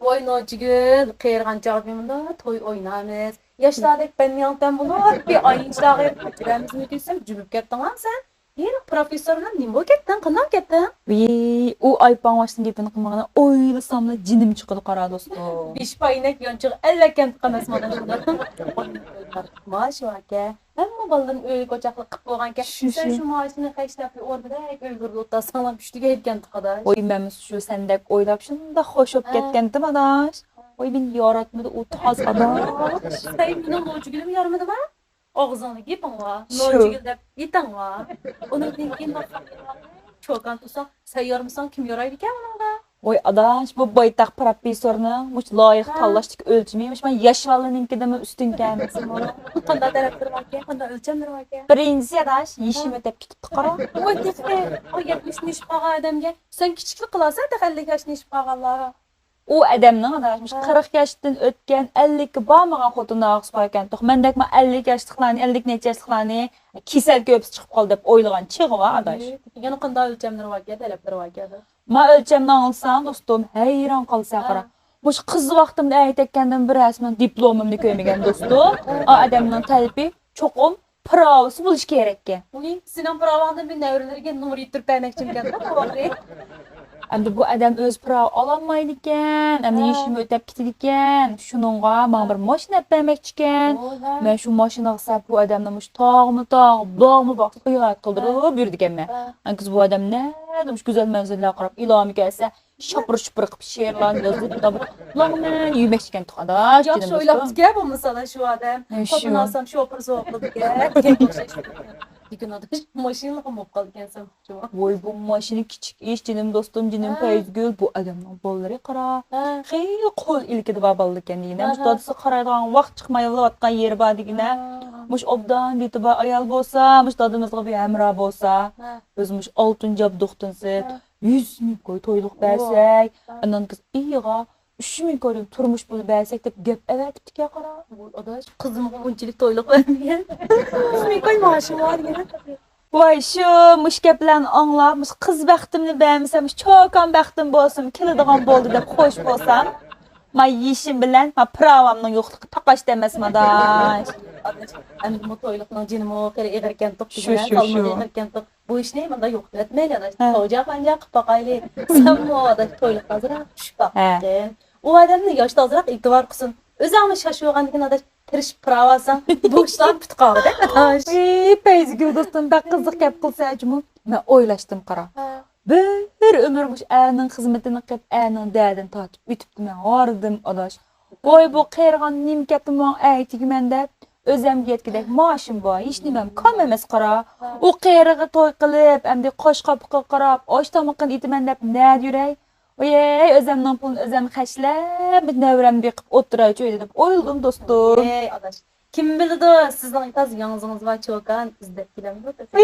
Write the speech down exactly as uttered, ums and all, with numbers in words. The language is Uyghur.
ۋاي نوچىگۈل، قېرىغان چاغدا مۇنداق توي ئوينارمىز. ياشلاردەك بەنياڭتەن بولۇپ، بىر ئاينى چاغى كۆچۈرەمىزمۇ دېسەم، جۈمۈپ كەتتىڭ سەن. ھېلىقى پروفېسسور بىلەن نېمە بولۇپ كەتتىڭ؟ قانداق كەتتىڭ؟ ۋىي، ئۇ ئايپاڭۋاشنىڭ گېپىنى قىلمىغىنە، ئويلىساملا جېنىم چىقىدۇ قارا دوستۇم. بېشى پاينەك يانچۇق ئەلۋەككەنتۇق ئەمەسمۇ ئاداش. ماش باركەن. ھەممە بالىلىرىنى ئۆيلۈك ئوچاقلىق قىلىپ بولغانكەن. شۇ، سەن شۇ. شۇ ماشىنىنى خەجلەپ بىر ئوردا بەك ئۆيگۈردە ئولتۇرساڭلام چۈشتىگە يەتكەنتۇق ئاداش. ۋوي، مەنمۇ شۇ سەندەك ئويلاپ شۇنداق خوش بولۇپ ھە. كەتكەنتىم ئاداش. ۋوي، مېنى ياراتمىدى ئۇ تاز ئاداش. سەن مېنىڭ نوچىگۈلۈمنى يارىمىدىما؟ ئاغزىڭنى گېپىڭ بار، شۇ. نوچىگۈل دەپ ئېتىڭ بار. ئۇنىڭدىن كېيىن چوكان تۇرساڭ، سەن يارىمىساڭ كىم يارايدىكەن ئۇنىڭغا؟ ۋوي ئاداش، بۇ بايتاق پروفېسسورنىڭ مۇشۇ لايىق ھە. تاللاشتىكى ئۆلچىمى مۇشۇ مانا ياش بالىنىڭكىدىنمۇ ئۈستۈنكەن. قانداق تەرەپلىرى باركەن، قانداق ئۆلچەملىرى باركەن؟ بىرىنچىسى ئاداش، يېشىم ھە. ئۆتۈپ كېتىپتۇ قارا. ۋوي تېخى، ئۇ يەتمىشتىن ئېشىپ قالغان ئادەمگە سەن كىچىكلىك قىلارسەن، تېخى ئەللىك ياشتىن ئېشىپ قالغانلار. ئۇ ئادەمنىڭ ئاداش، مۇشۇ ھە. قىرىق ياشتىن ئۆتكەن، ئەللىككە بارمىغان خوتۇنلار ئارقىسى باركەنتۇق. مەندەكمۇ ئەللىك ياشلىقلارنى، ئەللىك نەچچە ياشلىقلارنى كېسەل كۆپىسى چىقىپ قالدى دەپ ئويلىغان چېغى بار ئاداش. يەنە قانداق ئۆلچەملىرى باركەن، تەلەپلىرى باركەن؟ ما ئۆلچەمنى ئاڭلىساڭ دوستۇم، ھەيران قالىسەن ھە. قارا. مۇشۇ قىز ۋاقتىمدا ئەيتەككەندىن بىر رەسىمنىڭ دىپلومۇمنى كۆرمىگەن دوستۇم. ئا ئادەمنىڭ تەلىپى چوقۇم پىراۋىسى بولۇشى كېرەككەن. ۋۇي، سېنىڭ پىراۋاڭدىن مېنىڭ نەۋرىلىرىگە نۇر يېتتۈرۈپ بەرمەكچىمىكەن توغرا. ئەمدى بۇ ئادەم ئۆزى پىراۋا ئالالمايدىكەن، ئەمدى ھە. يېشىمۇ ئۆتەپ كېتىدىكەن، شۇنىڭغا ماڭا بىر ماشىنا ئەپ بەرمەكچىكەن. ھە. مەن شۇ ماشىنىغا سەپ بۇ ئادەمنى مۇشۇ تاغمۇ تاغ، باغمۇ باغ خىيالات قىلدۇرۇپ يۈرىدىكەنمەن. ھە. ئەنكىز بۇ ئادەم نەدە مۇشۇ گۈزەل مەنزىرىلەرگە قاراپ ئىلھامى كەلسە، شاپۇر-شۇپۇر قىلىپ شېئىرلارنى يازىپ، كىتابلارنى يۈمەكچىكەن تۇغادا. ياخشى ئويلاپتىكەن بولمىسا شۇ ئادەم. ھە، شۇ. خوتۇن ئالسام شوپۇر سوۋغا قىلىدىكەن دېگەنگە ئوخشاش. لېكىن ئاداش ماشىنىلىقىم بولۇپ قالىدىكەنسەن. ۋوي، بۇ ماشىنا كىچىك ئىش جېنىم دوستۇم، جېنىم ھە. پەيزىگۈل، بۇ ئادەمنىڭ بالىلىرى قارا. ھە. خېلى قول ئىلكىدە بار بالىلىكەن دېگىنە. ھە، مۇشۇ ھە. دادىسىغا قارايدىغان ۋاقىت چىقمايۋاتقان يېرى بار دېگىنە. ھە. مۇشۇ ئوبدان دېتى بار ئايال بولسا، مۇشۇ دادىمىزغا بىر ھەمراھ بولسا. ھە. ئۆزى مۇشۇ ئالتۇن جابدۇقتىن سىرت، ھە. يۈز مىڭ كوي تويلۇق ۋاھ. بەرسەك، ھە. ئانان قىز ئېيىغا ئۈچ مىڭ كويدىن تۇرمۇش پۇلى بەرسەك دەپ گەپ ئەۋەتىپتىكەن قارا. ۋوي ئاداش، قىزىمغا ئۇنچىلىك تويلۇق بەرمىگەن. ئۈچ مىڭ كوي مائاشىم بار دېگەن. ۋاي شۇ مۇشۇ گەپلەرنى ئاڭلاپ، مۇشۇ قىز بەختىمنى بەرمىسەم، مۇشۇ چوكان بەختىم بولسىمۇ كېلىدىغان بولدى دەپ خوش بولسام، ما يېشىم بىلەن ما پىراۋامنىڭ يوقلۇقى تاقاشتا ئەمەسمۇ ئاداش. ئاداش، ئەمدىمۇ تويلۇقنىڭ جېنىمۇ خېلى ئېغىركەنتۇق شۇ، دېگىنە، شۇ، سالمىقى شۇ. ئېغىركەنتۇق. بۇ ئىشنى مۇنداق يوقىتىۋەتمەيلى ئاداش. ھە. خوجا پانجا قىلىپ باقايلى. سەنمۇ ئاداش تويلۇققا ئازراق چۈشۈپ ھە. باققىن. ئۇ ئادەمنى ياشتا ئازراق ئېتىبار قىلسۇن. ئۆزۈڭمۇ شاش بولغاندىكىن ئاداش تىرىشىپ پىراۋالساڭ، بۇ ئىشلار پۈتۈپ قالغۇدەك ئاداش. ئى، پەيزىگۈل دوستۇم، بەك قىزىق گەپ قىلسا جۇمۇ. مەن ئويلاشتىم قارا. ھە. بىر ئۆمۈر مۇشۇ ئەرنىڭ خىزمىتىنى قىلىپ، ئەرنىڭ دەردىنى تارتىپ ئۆتۈپتىمەن، ھاردىم ئاداش. ۋوي، بۇ قېرىغان نېمە كەپتۇ ماڭا ئەي تېگىمەن دەپ، ئۆزەمگە يەتكۈدەك مائاشىم بار، ھېچنېمەم كام ئەمەس قارا. ئۇ قېرىغا توي قىلىپ، ئەمدى قاش قاپىقىغا قاراپ، ئاش تامىقىنى ئېتىمەن دەپ نەدە يۈرەي؟ ۋوي، ئۆزەمنىڭ پۇلىنى ئۆزەم خەجلەپ، نەۋرەمنى بېقىپ ئولتۇرايچۇ ئۆيدە دەپ ئويلىدىم دوستۇم. ھەي ئاداش، كىم بىلىدۇ، سىزنىڭ تازا ياڭزىڭىز بار چوكان، ئىزدەپ كېلەمدۇ تېخى.